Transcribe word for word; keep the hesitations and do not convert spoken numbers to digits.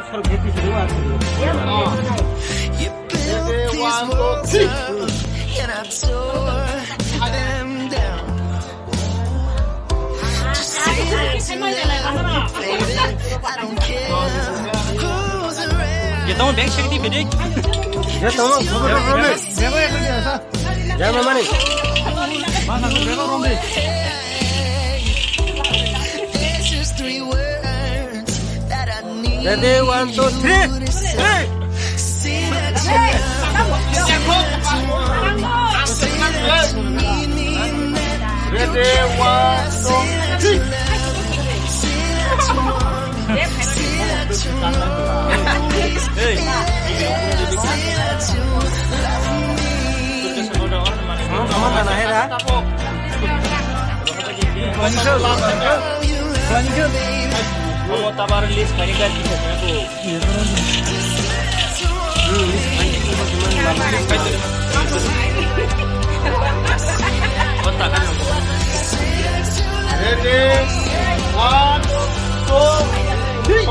Ready, one, two, three. Kita mau bank check di bidik. Ya, tolong, tolong, tolong. Jai Mama ni. Ready, one, two, three. Hey. Ready, one, two, three. Hey. Omo tabar list kani ka kisa ko. Ready? One, two, three.